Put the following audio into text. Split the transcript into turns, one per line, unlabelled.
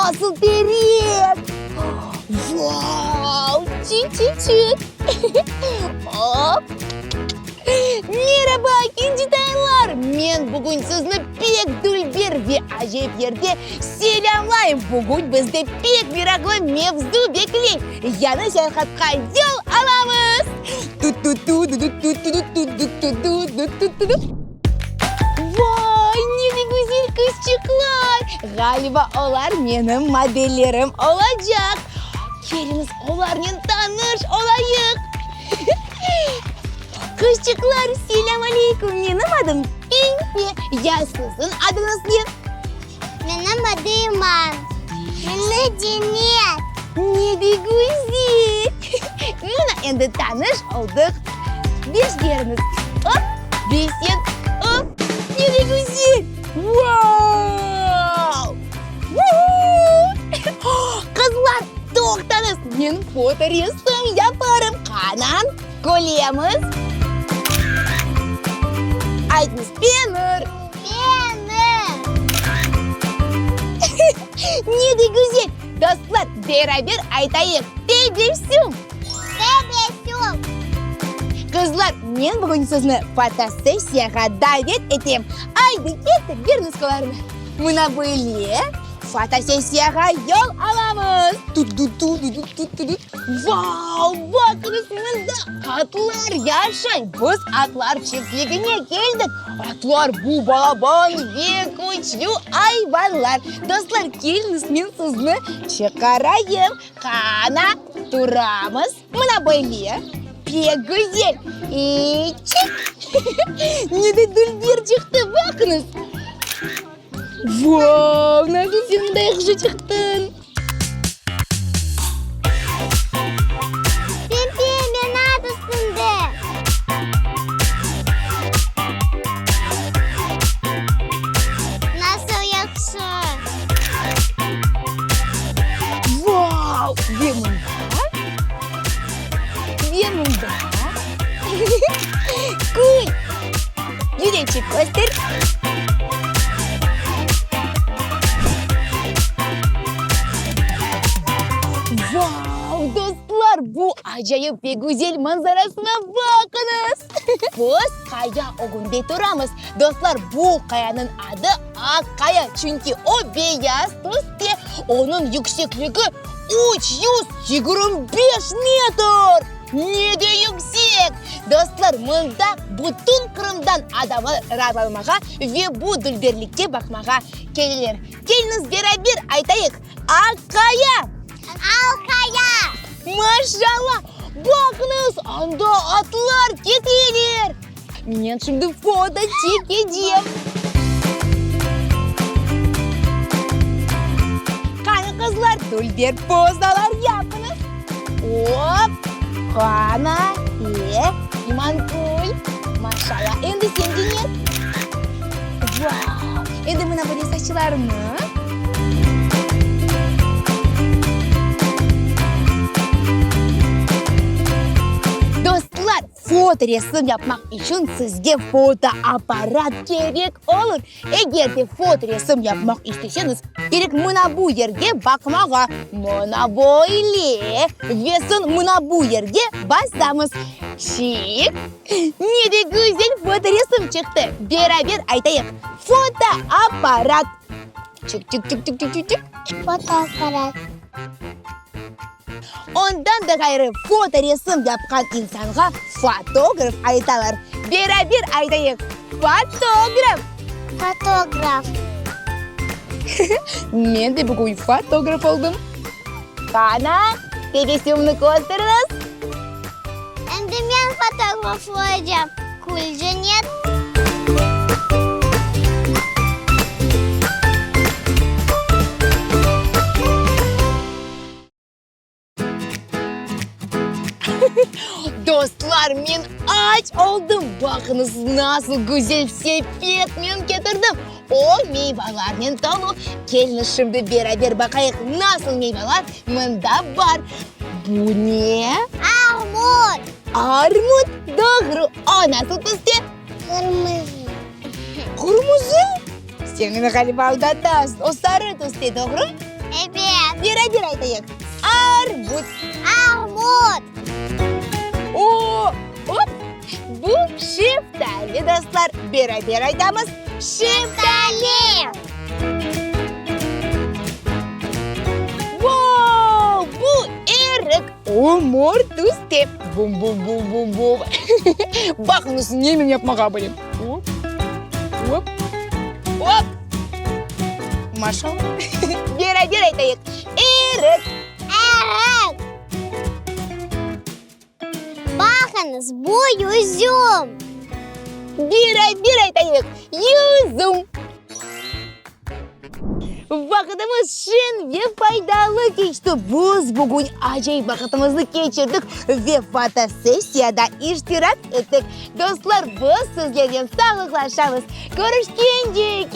nasıl terek! Vau! Çik-çik-çik! Op! Meraba, kincitaylar! Men bugün sizni pek dülber ve acayip yerde selâmlayım. Bugün bizde pek meraqlı mevzu bekley. Yañı seyahatqa yol alamız! Tu-tu-tu-du-du-tu-du-tu-du-tu-du-tu-du-tu-du. Vay, ne de güzel qızçıqlar! Ğaliba, olar menim modellerim olacaq. Keliñiz, olarnen tanış olayıq. Qızçıqlar, selâm aleyküm! Menim adım Pempe. Ya siziñ adıñız ne?
Menim adım İman. Meni Cennet.
Ne de güzel! Mına endi tanış oldıq. Beş beriñiz. Op, ve sen, op, ne de güzel! Vau! Vu-hu! Qızlar, toqtañız, men fotoresim yaparım. Qana, külemiz. Aytıñız, penir.
Penir.
Ne de güzel! Dostlar, beraber aytayıq, Tebessüm!
Tebessüm!
Qızlar, men bugün sizni fotosessiyağa davet etem. Aydı, kettik, beriñiz qollarını. Mına böyle fotosessiyağa yol alamız. Tut-tut-tut-tut-tut-tut-tut. Vau, baqıñız, mında atlar yaşay! Biz atlar çiftligine keldik. Atlar bu balaban ve küçlü ayvanlar. Dostlar, keliñiz, men sizni çıqarayım. Qana, turamız. Mına böyle. Pek güzel. İ, çık! Ne de dülber çıqtı, baqıñız! Vau, nasıl sen mında yahşı çıqtıñ!
Pempe, men at üstünde. Nasıl yahşı!
Vau, ve mında, ve mında. Kül! Yüreçik köster. Vau, dostlar, bu acayip ve güzel manzarasına baqıñız! Biz qaya ögünde turamız. Dostlar, bu qayanıñ adı Aq qaya, çünki o beyaz tüste, onıñ yüksekligi 325 metr! Ne de yüksek! Dostlar, mında bütün Qırımdan adamlar raatlanmağa ve bu dülberlikke baqmağa keleler. Keliñiz, beraber aytayıq, Aq qaya!
Aq qaya!
Maşallah! Baqıñız, anda atlar keteler! Men şimdi foto çekecem. Qani, qızlar, dülber pozalar yapıñız. Op, qana, e, İmankül, maşallah, endi sen Cennet. Vau, endi mına böyle saçlarnı. Dostlar, Fotoresim yapmaq içün sizge fotoapparat kerek olur. Eger de fotoresim yapmaq isteseñiz, kerek mına bu yerge baqmağa, mına böyle, ve soñ mına bu yerge basamız. Çik! Ne de güzel fotoresim çıqtı! Beraber aytayıq, fotoapparat! Çik-çik-çik-çik-çik-çik!
Fotoapparat.
Ondan da ğayrı, fotoresim yapqan insanğa fotograf aytalar. Beraber aytayıq, fotograf!
Fotograf.
Men de bugün fotograf oldım. Qana, tebessümni kösteriñiz.
Endi men fotograf olacağım. Kül, Cennet.
Dostlar, men aç oldım! Baqıñız, nasıl güzel sepet men ketirdim! O meyvalarnen tolu. Keliñiz, şimdi beraber baqayıq, nasıl meyvalar mında bar. Bu ne?
Armut!
Armut, doğru. O nasıl tüste?
Qırmızı.
Qırmızı? Sen meni ğaliba aldatasıñ. O sarı tüste, doğru?
Ebet.
Beraber aytayıq. Armut.
Armut.
O, op, bu şeftali, dostlar. Beraber aytamız. Şeftali. Vau, bu erik. O, mor tüste. Bum-bum-bum-bum-bum. Baqıñız, ne men yapmağa bilem. Op, op, op. Maşallah. Beraber aytayıq. Erik.
Erik. Baqıñız, bu yüzüm.
Beraber aytayıq. Yüzüm. Vaqıtımız şeñ ve faydalı keçti. Biz bugün acayip vaqıtımıznı keçirdik ve fotosessiyada iştirak ettik. Dostlar, biz sizlernen sağlıqlaşamız. Körüşkence!